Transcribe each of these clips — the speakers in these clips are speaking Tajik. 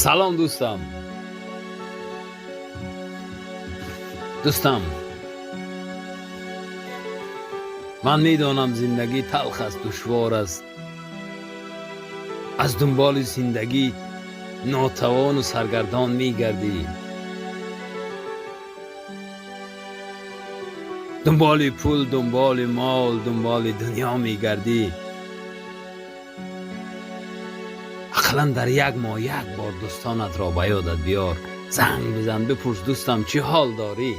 Салом, дӯстам. Дӯстам, ман медонам, зиндагӣ талх аст, душвор аст. Аз дунболи зиндагӣ нотавону саргардон мегардӣ, дунболи пул, дунболи мол, дунболи дунё мегардӣ. Ақаллан дар як моҳ як бор дӯстонатро ба ёдат биёр, занг бизан, бипурс: «Дӯстам, чӣ ҳол дорӣ?»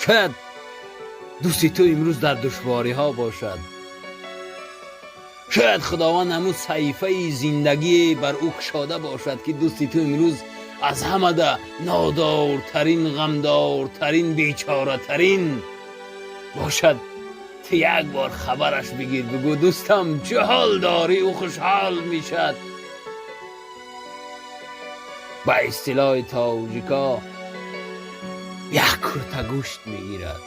Шояд дӯсти ту имрӯз дар душвориҳо бошад. Шояд Худованд ҳамун саҳифаи зиндагие бар ӯ кушода бошад, ки дӯсти ту имрӯз аз ҳамада нодортарин, ғамдортарин, бечоратарин бошад. Ту як бор хабараш бигир, бигӯ: «Дӯстам, чӣ ҳол дорӣ?» Ӯ хушҳол мешад. Ба истилоҳи тоҷико, як курта гӯшт мегирад.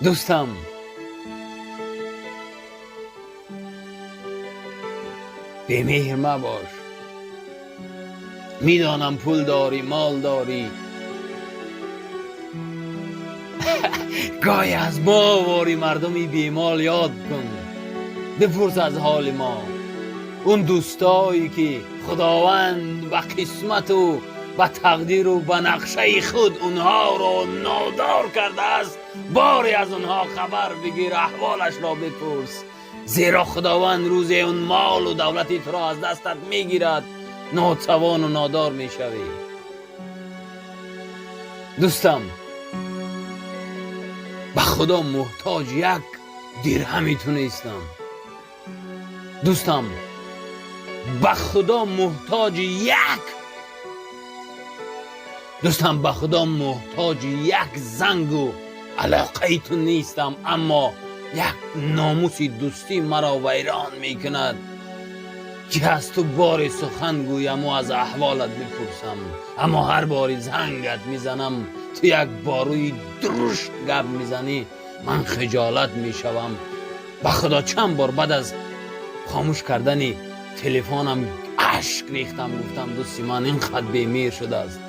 Дӯстам, бемеҳр мабош. Медонам, пул дорӣ, мол дорӣ. Гоҳе аз мо вори мардуми бемол ёд кун, бипурс аз ҳоли мо. Он дӯстое ки Худованд ба қисмату ба тақдиру ба нақшаи худ онҳоро нодор кардааст, боре аз онҳо хабар бигир, аҳволашро бипурс, зеро Худованд рӯзе он молу давлати туро аз дастат мегирад, нотавону нодор мешавӣ. Дӯстам, ба Худо муҳтоҷ як дирҳами ту нестам. Дӯстам, ба Худо муҳтоҷи як дӯстам, ба Худо муҳтоҷи як зангу алоқаи ту нестам, аммо як номуси дӯстӣ маро вайрон мекунад, ки аз ту боре сухан гӯяму аз аҳволат бипурсам, аммо ҳар бори зангат мизанам, ту як борӯи дурушт гап мизанӣ, ман хиҷолат мешавам. Ба Худо, чанд бор баъд аз хомӯш кардани телефонам ашк рехтам. Гуфтам: «Дӯсти ман ин қад бемеҳр шудааст».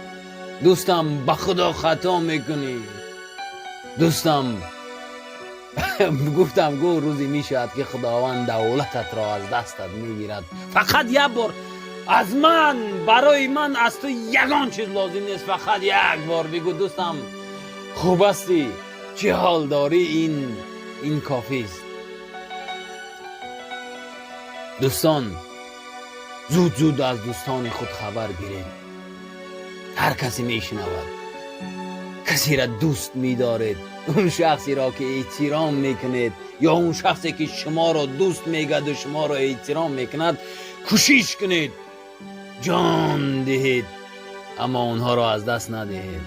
Дӯстам, ба Худо, хато мекунӣ. Дӯстам, гуфтам, гӯ рӯзе мешавад, ки Худованд давлататро аз дастат мегирад. Фақат як бор аз ман, барои ман аз ту ягон чиз лозим нест, фақат як бор бигӯ: «Дӯстам, хуб ҳастӣ? Чӣ ҳол дорӣ?» Ин кофист. Дӯстон, зуд зуд аз дӯстони худ хабар гиред. Ҳар касе мешунавад, касеро дӯст медоред, он шахсеро ки эҳтиром мекунед ё он шахсе ки шуморо дӯст мегаду шуморо эҳтиром мекунад, кӯшиш кунед, ҷон диҳед, аммо онҳоро аз даст надиҳед.